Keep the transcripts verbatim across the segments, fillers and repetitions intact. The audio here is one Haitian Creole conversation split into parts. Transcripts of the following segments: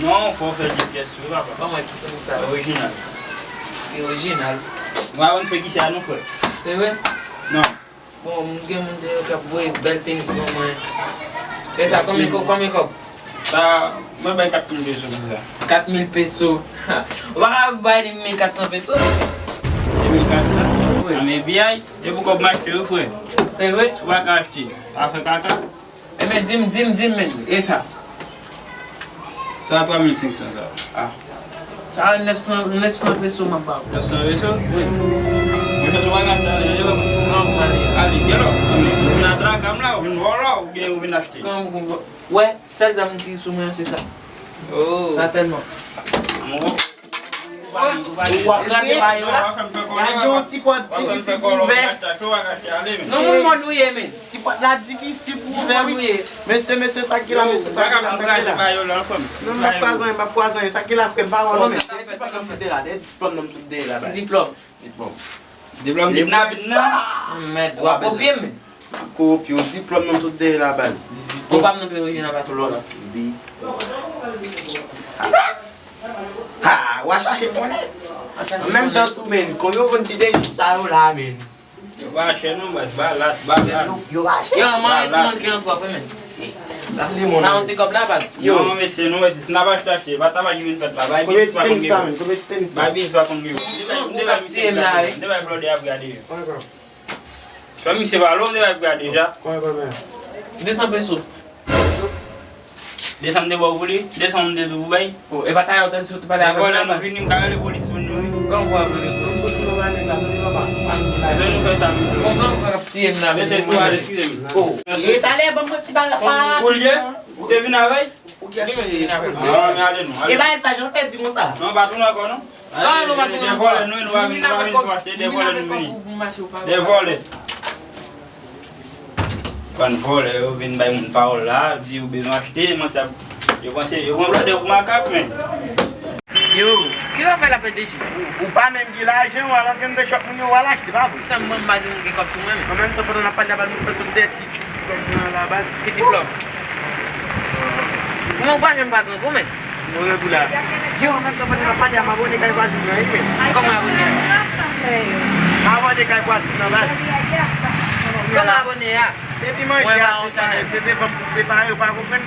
Non, fò w fè de pyès tou, papa. Ban mwen ti tenis sa. Orijinal. Li orijinal. Mwen, avan n fè kisa nou fè? Se vre? Non. Bon, m gen moun deyò k ap voye bèl tenis ban mwen. E sa, konbyen kòb, konbyen kòb? Sa, mwen bay kat mil peso pou sa. Kat mil peso. Ou pa ka bay li menm kat san peso? De mil kat san? Wi. A men piyay, e pou kòb m achte yo, frè. Se vre? Ou pa ka achte. Pa fè kaka. Ebyen, di m, di m, di m, men. E sa? Sa a twa mil senk san sa. Ah. Sa a nèf san, nèf san peso m ap ba ou. Nèf san peso? Wi. Mwen, sa se bagay talè, yo. Non, mwen ale. Ale, gèlò. Vin atraka m la, ou vin vòlò, oubyen ou vin achte? Kòman pou w vò-, wè, sèl zam ki sou mwen an, se sa. Oh. Sa sèlman. Mwen. Ou ap rache pa yo la. Gade yon ti pòt difisil pou ouvè. Non, moun mòn ou ye, men. Ti pòt la difisil pou ouvè, wi. Mesye, mesye, sa ki la, mesye, sa ki la, sa ki la? Non, m ap kwaze, m ap kwaze, sa ki la, frè, m pa wè, non, men. Diplòm nan m sot dèyè la, baz. Diplòm. Diplòm. Diplòm kidnapin nan. Mèd, w ap kopye, men. Kopye, diplòm nan m sot dèyè la, baz. Ou pa m nan pi orijinal pase w la. Di. Kisa? Ha, w a chache konnen. An menm tan tou, men, konbyen w konn ti tenis sa yo la, men? Yo pa chè non, baz, balas, balas. Yo, yo pa chè. Yo, manyen ti manke an twòp, wi, men. Sa se moun. Nan yon ti kòb la, baz. Yo. Non, mesye, non, mesye, si n ap achte, achte, pa tabak ki vin fèt la, bay biznis pa konn gen. Konbyen ti tenis sa, men? Konbyen ti tenis sa? Bay biznis pa konn gen. Ou kap tiye m la, wi. M te bay blòdè ap gade yo. Fanmi se pa lò, m te bay gade deja. Konbyen, konbyen? De san peso. De san m te ba w pou li, de san m te di w pou bay. Oh, e pa talè ou te sot pale avè m la, baz. Lè vòlè nou vini, m ka rele polis sou nou, wi. Kòman pou w ap rele polis? Lè nou fè sa, nou fè. Bon, kòman pou w ap tiye m la, men? Mesye, eskize m, eskize m. Oh. E talè, ban m yon ti bagay pa rapid, non. Ou te vin avè l? Ou ki achte vin avè l? Non, men ale non, ale. E bagay sa, jan w fè di konsa? Non, pa tounen ankò, non. Ah, nou pa tounen ankò. De vòlè nou, nou pa vin, nou pa vin pou achte, de vòlè nou vini. De vòlè. Bann vòlè, yo vin bay moun pawòl la, di yo bezwen achte, manti ap, yo panse, yo pran blòdè pou makak, men. Yo, kisa w fè la, P D G? Ou, ou pa menm gen lajan, w al antre nan shop moun yo, w al achte, pa vre? Sa m ban m pa gen kòb sou mwen, men. An menm tan, pandan n ap pale, n ap al fè sou dèti. Diplòm nan la, baz. Ki diplòm? Kòman ou pa janm pa gran goumen? Mwen rebou la. Yo, an menm tan pandan n ap pale a, m abòne kay vwazin nan, wi, men. Kòman abòne a? M abòne kay vwazin nan, baz. Kòman abòne a? Depi manje a separe, se devan m pou separe, ou pa konprann?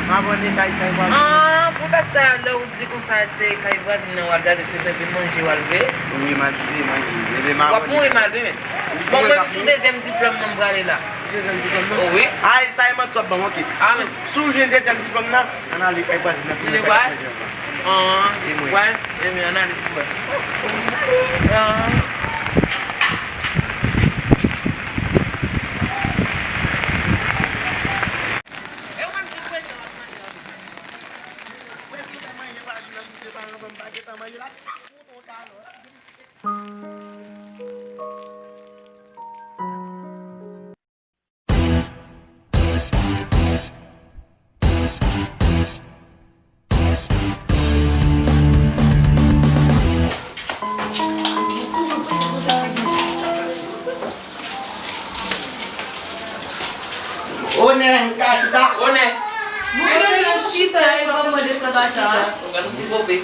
M abòne kay, kay vwazin nan. Ah, poutèt sa, lè ou di konsa, se kay vwazin nan w al gade, se depi manje w al veye? Wi, m al veye manje. Epi m abòne. W ap mouri mal, wi, men. Bon, mwen, sou dezyèm diplòm nan m prale la. Dezyèm diplòm nan? Oh, wi. Ah, e sa e manti w ap ban m, ok. Ah, men. Si w jwenn dezyèm diplòm nan, ann ale kay vwazin nan pou mwen fè kòb manje anvan. Ah, e mwen. Wè, e mwen, ann ale pou wè. Ah. E ou menm ki prese w ap manje anpil? Prese fè manje pa jwenn, se pa anvan m pa gentan manje la. Onè, m ka chita? Onè. Mwen menm chita, e pa mande sa pa chita. Ou gade yon ti pope.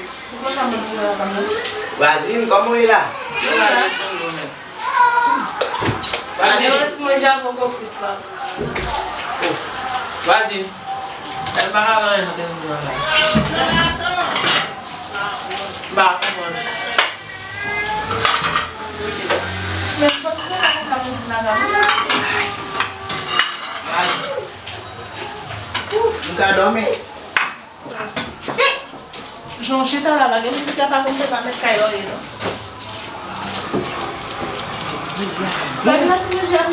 Vwazin, kòman w ye la? Yo la, yo sanble w menm. Vwazin. Yo, si mwen ja poko frit la. Vwazin. Èl pa ka wè anyen nan televizyon an la. M pa konprann. Men, m pa konprann sa pou di madam. Vwazin. M ka dòmi. Jan w chita la, pa gen moun ki ka pa konn se pa mèt kay la w ye, non. Bagay la fin jèn.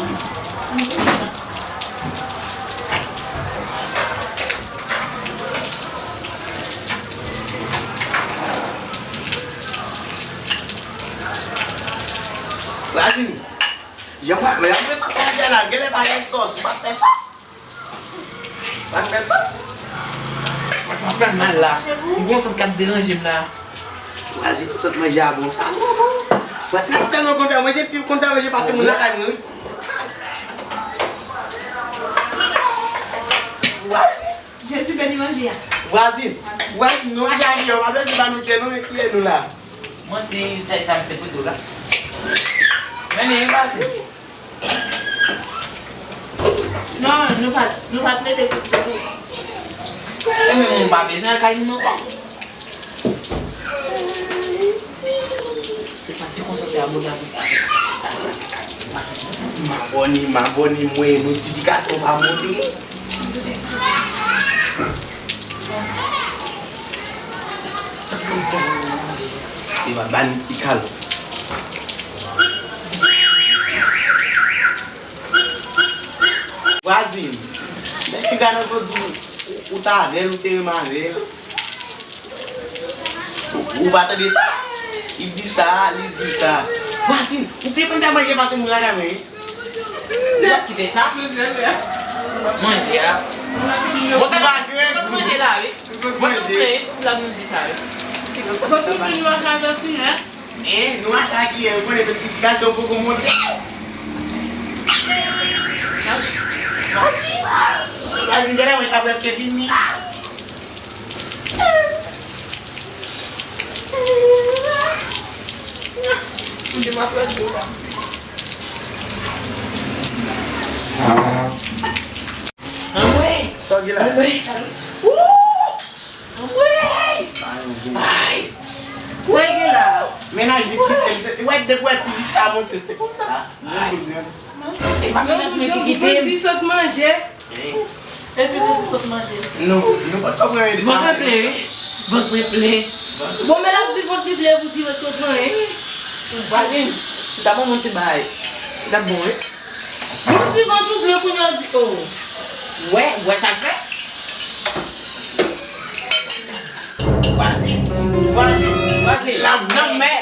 Vwazin, jan mwen, mwen, mwen, manje a la, genlè pa gen sòs, ou pa fè sòs? Pa fè sòs? Sa k ap fè m mal la? M gon sant k ap deranje m la. Vwazin, sant manje a bon sa, non, non. Paske m tèlman kontan manje, pi kontan manje pase moun lakay mwen, wi. Vwazin. Jezi beni manje a. Vwazin. Vwazin, nou acha kiyè, w pa bezwen ba nou kiyè, non, men kiyè nou la. Manti, sa, sa m te pote w la. Men, men, men, pase. Non, nou pa, nou pa t mete pou. E men moun pa bezwen al kay moun ankò. Se pa ti konsantre a moun avèk. M abòne, m abòne, mwen, notifikasyon pa monte. E pa ban ikal. Vwazin, men piga nan sot di ou, ou t avè l, ou te renmen avè l. Ou, ou pa tande sa? Li di sa, li di sa. Vwazin, ou pi konn fè manje pase moun lakay mwen, wi. Ou ap kite sa? Manje a. Bon, ta, sot manje la, wi. Bon, tout moun, tout moun di sa, wi. Bon, tout moun, nou ap travèse, hein? Men, nou atake, eh, ou konnen notifikasyon poko monte. Vwazin, vwazin, gade mwen, sa prèske fini. Anmwey! Sa w gen la? Anmwey! Woo! Anmwey! Ay! Sa gen la? Mennaj li kite m. Se, wè, depi wè ti vi sa monte, se konsa. Ay! E pa mennaj mwen ki kite m. Di sot manje. Epi li di sot manje. Nou, nou pa t konprann li. Vant mwen plen, wi. Vant mwen plen. Bon, men l ap di vant li plen pou di vant mwen plen. Vwazin, m ta ban nou ti bagay. Li t ap bon, wi. Ou di vant ou plen kounye a w di, oh. Wè, wè sa l fè? Vwazin, vwazin, vwazin, la nan mè.